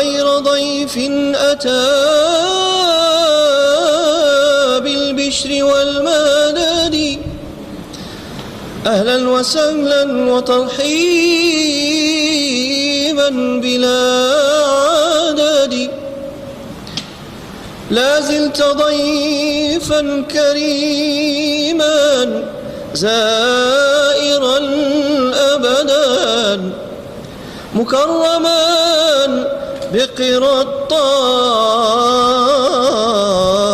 غير ضيف أتى بالبشر والمدد أهلا وسهلا وترحيبا بلا عدد لا زلت ضيفا كريما زائرا أبدا مكرما بقرى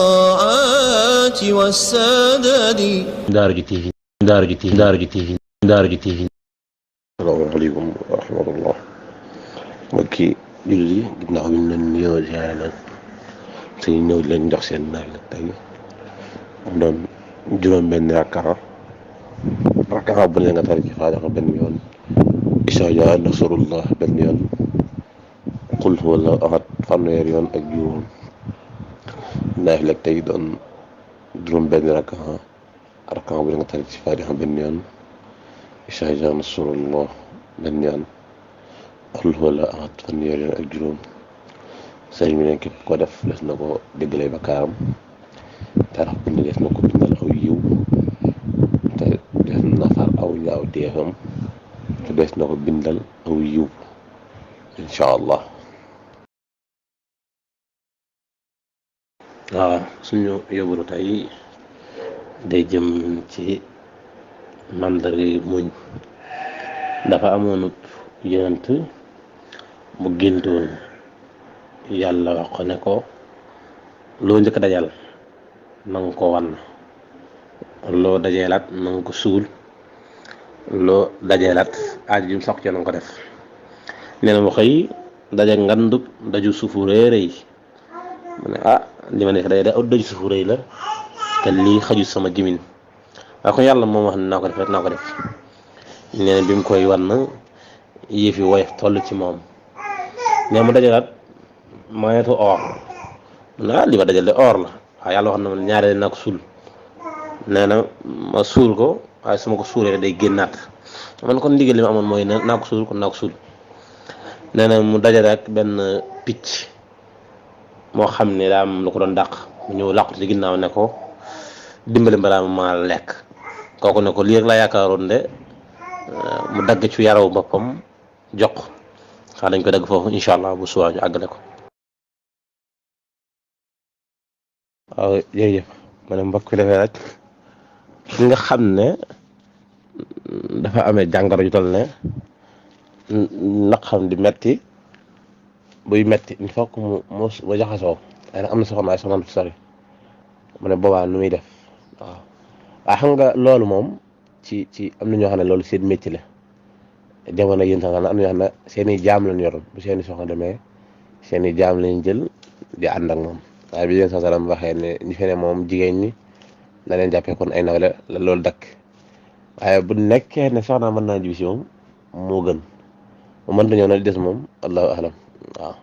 الطاعات والسدد. Daara TV. Asalaamaaleykum wa rahmatullah. mbokki jullit yi ginnaaw bi ñu leen nuyoo ziyaare leen te ñëw leen jox seen naaj la tey mu doon juróom-benn rakkaa bu ne nga tari ci Faatiha benn yoon, izaa jaa nasrullah benn yoon, qul huwallaahu ahad fanweeri yoon ak juróom. naaj la tey doon juróom-benn rakkaa bu ne nga tari ci Faatiha benn yoon, izaa jaa nasrullah benn yoon, qul huwallaahu ahad fanweeri yoon ak juróom. sëriñ bi ne képp ko def des na ko déggalee bakkaaram te rax bu ne des na ko bindal aw yiw te des na far aw ñaaw teefam te des na ko bindal aw yiw incha allah. waaw suñu yóbbalu tey day jëm ci màndari muñ. dafa amoon yonent mu géntoon yàlla wax ko ne ko loo njëkk dajal na nga ko wan, loo dajeelaat na nga ko suul, loo dajeelaat aaj jum sox ci na nga ko def. nee na mu xëy daje ngandub daju suufu rëy rëy mu ne li ma nekk day da daju suufu rëy la te lii xaju sama gimin waaye ko yàlla moom wax ne naa ko def rek naa ko def. nee na bi mu koy wan yëf yi woyof toll ci moom nee mu dajalaat moyetu or mu ne li ma dajal de or la waaye yàlla wax na ma ñaareel naa ko suul. nee na ma suul ko waaye su ma ko suulee day génnaat man kon ndigal li ma amoon mooy naa ko suul kon naa ko suul. nee na mu dajale ak benn picc moo xam ne daa am lu ko doon dàq mu ñëw làqut ci ginnaaw ne ko dimbali balaa ma lekk. kooku ne ko lii rek laa yaakaaroon de mu dagg ci yaraw boppam jox xanaa dañ ko dagg foofu incha allah bu suwaa ñu àggale ko. waaw jërëjëf ma ne mbokk mi dafay rek ki nga xam ne dafa amee jàngoro ju toll ne naqam di metti buy metti il faut que mu jaxasoo ay nag am na soxna ay soxna sori mu ne boobaa nu muy def. waaw waaye xam nga loolu moom ci am na ñoo xam ne loolu seen métier la jamono yéen sax am na ñoo xam ne seen i jaam lañ yor bu seen i soxna demee seen i jaam lañ jël di ànd ak moom. waaye bi yéen sax waxee ne ñi fi ne moom jigéen ñi na leen jàppee kon ay nawle la loolu dakk waaye bu nekkee ne soxna mën naa jibi si moom moo gën mu mënta ñëw na di des moom allahu alam waaw.